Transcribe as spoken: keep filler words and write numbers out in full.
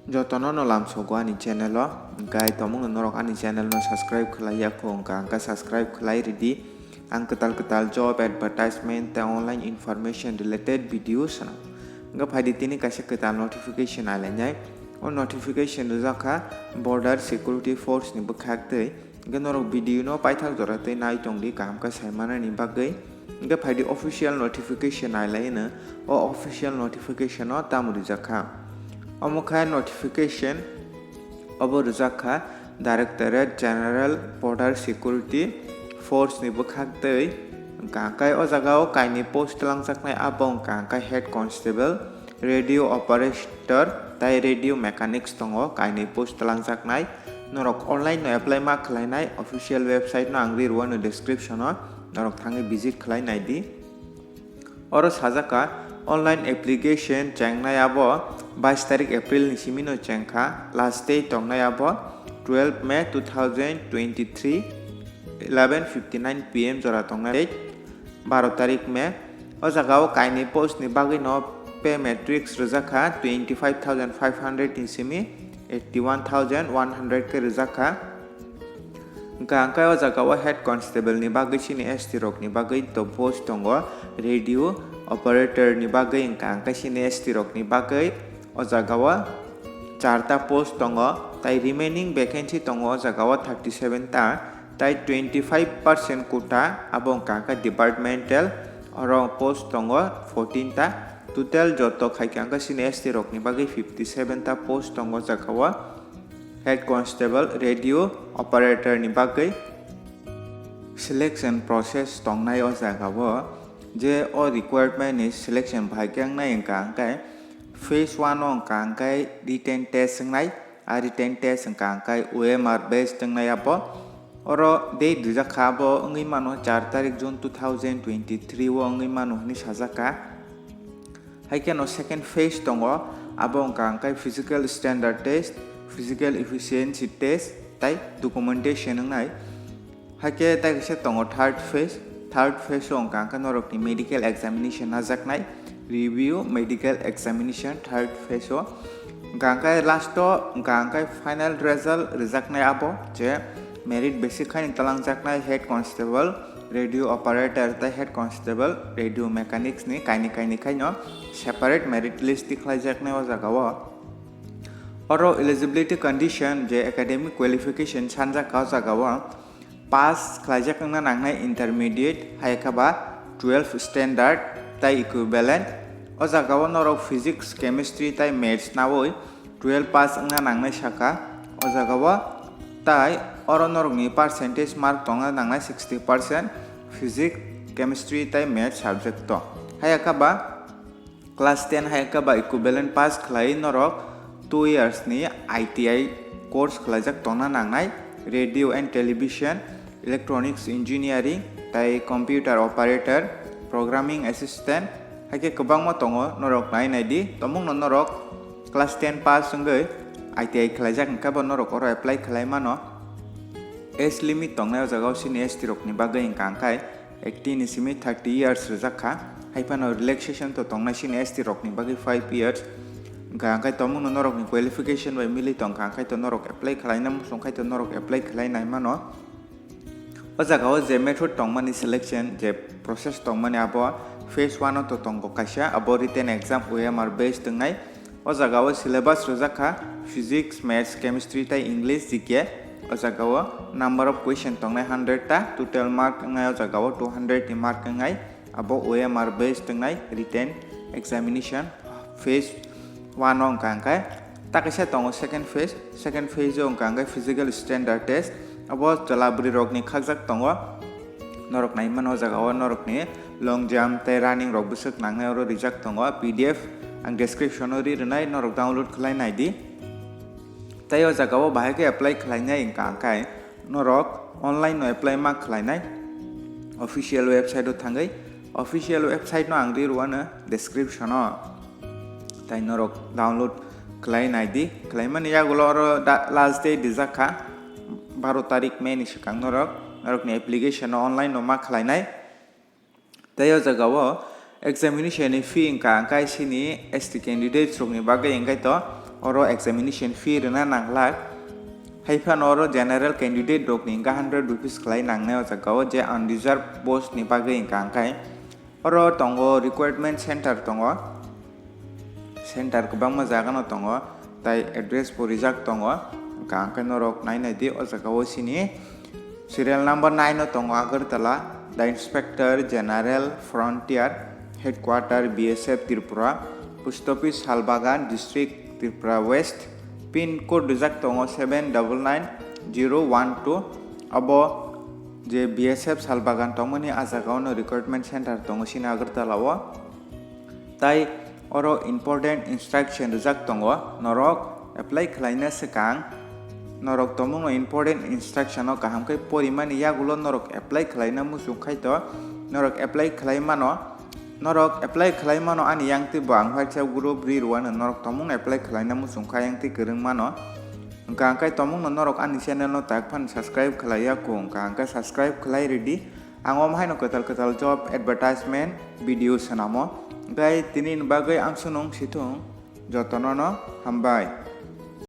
Jotono no lamsogo ani channel o, hwnkhe tongmungno norok ani channel no subscribe khlai ya kho, hwnkha hwnkha subscribe khlai ridi. Ang kwtal kwtal job advertisement tei online information related video swnam. Hwnkhe phaidi tini kaisa kwtal notification nailainai. O notification rijak kha Border Security Force ni bwkhak twi. Hwnkhe norok video no paithak jora twi nai tongdi kaham khe sai manani bagwi. Hwnkhe phaidi official notification nailai hwno, o official notification o tamo rijak kha. Omo khe notification obo rijak kha Directorate General Border Security Force ni bwkhak twi. Hwnkha khe o jaga o kainwi post twlangjaknai, abo hwnkha khe Head Constable, Radio Operator tei Radio Mechanics tongo, kainwi post twlangjaknai. Norok online no apply ma khlainai, official website no ang ri rwano description o, norok thangwi visit khlai naidi. Oro sajak kha online application chengnai abo bais tarik April ni simi no chengkha, last date tongnai abo twelve May two thousand twenty-three, eleven fifty-nine P M jora tongnai, baro tarik May. O jaga o kainwi post ni bagwi no pay matrix rijak kha twenty five thousand five hundred ni simi eighty one thousand one hundred khe rijak kha. Hwnkha hwnkhe o jaga o Head Constable ni bagwi sini S T rok ni bagwi to post tongo, radio operator ni bagwi hwnkha hwnkhe sini S T rok ni bagwi o jaga o charta post tongo, tai remaining vacancy tongo o jaga o thirty seven ta, tai twenty five percent quota, abo hwnkha khe departmental, oro post tongo fourteen ta, total joto khaikha hwnkhe sini S T rok ni bagwi fifty seven ta post tongo o jaga o. Head Constable, radio operator ni bagwi selection process tongnai o jaga o, je o requirement ni selection bahai khe wngnai hwnkha hwnkhe phase one o hwnkha hwnkhe written test wngnai, a written test hwnkha hwnkhe O M R based wngnai abo. Oro date rijak kha, abo wngwi mano char tarik June two thousand twenty-three o wngwi mano hwnwi sajak kha. Hai kheno second phase tongo, abo wngkha hwnkhe physical standard test, physical efficiency test tei documentation wngnai. Hai khe tei kaisa tongo third phase, third phase o wngkha hwnkhe norokni medical examination najaknai, review medical examination third phase o. Hwnkha hwnkhe last o wngkha hwnkhe final result rijaknai abo je merit basis khai twlangjaknai head constable, radio operator tei head constable, radio mechanics ni kainwi kainwi khaino separate merit list tikhlaijaknai o jaga o. Oro eligibility condition je academic qualification sanjak kha o jaga o. Pass khlaijak wngna nangnai intermediate, hai khe ba twelve standard tei equivalent. O jaga o norok physics, chemistry tei maths naui twelve pass wngna nangnai saka o jaga o. Tai oro norokni percentage mark tongna nangnai sixty percent physics, chemistry tei maths subject o. Hai khe ba Class ten hai khe ba equivalent pass khlai norok two years ni I T I course khlaijak tongna nangnai, radio and television, electronics engineering, tei computer operator, programming assistant, hai khe kwbangma tongo, norok nai nai di. Tomungno norok class ten pass wngwi I T I khlaijak hwnkhe bo norok oro apply khlai mano. Age limit tongnai o jaga o sini S T rokni bagwi hwnkha hwnkhe eighteen ni simi thirty years rijak kha, hai phano relaxation to tongnai sini S T rokni bagwi five years. Hwnkha hwnkhe tomungno norokni qualification bai mili tongkha, hwnkhe to norok apply khlaina muchung khai to norok apply khlai nai mano. O jaga o je method tongmani selection, je process tongmani abo phase one o to tongo kaisa, abo written exam O M R based wngnai. O jaga o syllabus rijak kha physics, maths, chemistry tei English, G K. O jaga o number of question tongnai hundred ta, total mark wngnai o jaga o two hundred ni mark wngnai. Abo O M R based wngnai written examination phase one o wngkha hwnkhe. Ta kaisa tongo second phase, second phase o wngkha hwnkhe physical standard test. Abo chwla bwrwi rokni khakjak tongo. Norok nai mano o jaga o norokni long jump tei running rok bwswk nangnai oro rijak tongo, P D F ang description o ri rwnai, norok download khlai nai di. Tei o jaga o bahai khe apply khlai nai wngkha hwnkhe norok online no apply ma khlai nai official website o thangwi, official website no ang ri rwano description o. Tai norok download khlai nai di, khlaimani yagulo oro da-, last date rijak kha baro tarik May ni swkang norok, norokni application no online no ma khlai nai. Tei o jaga o examination ni fee wngkha hwnkhe sini S T candidates rokni bagwi hwnkhe to oro examination fee rwna nanglak. Haiphano oro general candidate rokni hwnkha hundred rupees khlai nangnai o jaga o, je unreserved post ni bagwi hwnkha hwnkhe. Oro tongo recruitment center tongo, center kwbangma jaga no tongo, tai address bo rijak tongo, hwnkha hwnkhe norok nai nai di o jaga o sini. Serial number nine o tongo Agartala, the Inspector General Frontier Headquarter B S F Tripura, Post Office Salbagan District Tripura West, pin code rijak tongo seven double nine zero one two. Abo je B S F Salbagan tongmani a jaga ono recruitment center tongo sini Agartala o. Tai oro important instruction rijak tongo, norok apply khlaina swkang norok tomungno important instruction no kaham khe porimani yagulo norok apply khlaina muchung khai to, norok apply khlai mano, norok apply khlai mano ani yang twi bo ang WhatsApp group ri rwano, norok tomungno apply khlaina muchung kha yang twi kwrwng mano. Hwnkha hwnkhe tomungno norok ani channel no tak phano subscribe khlai ya kho, hwnkha hwnkhe subscribe khlai rwdi. Ang omo haino kwtal kwtal job advertisement video swnamo. Hwnkhe tini ni bagwi ang sunung sithung jotono no hambai.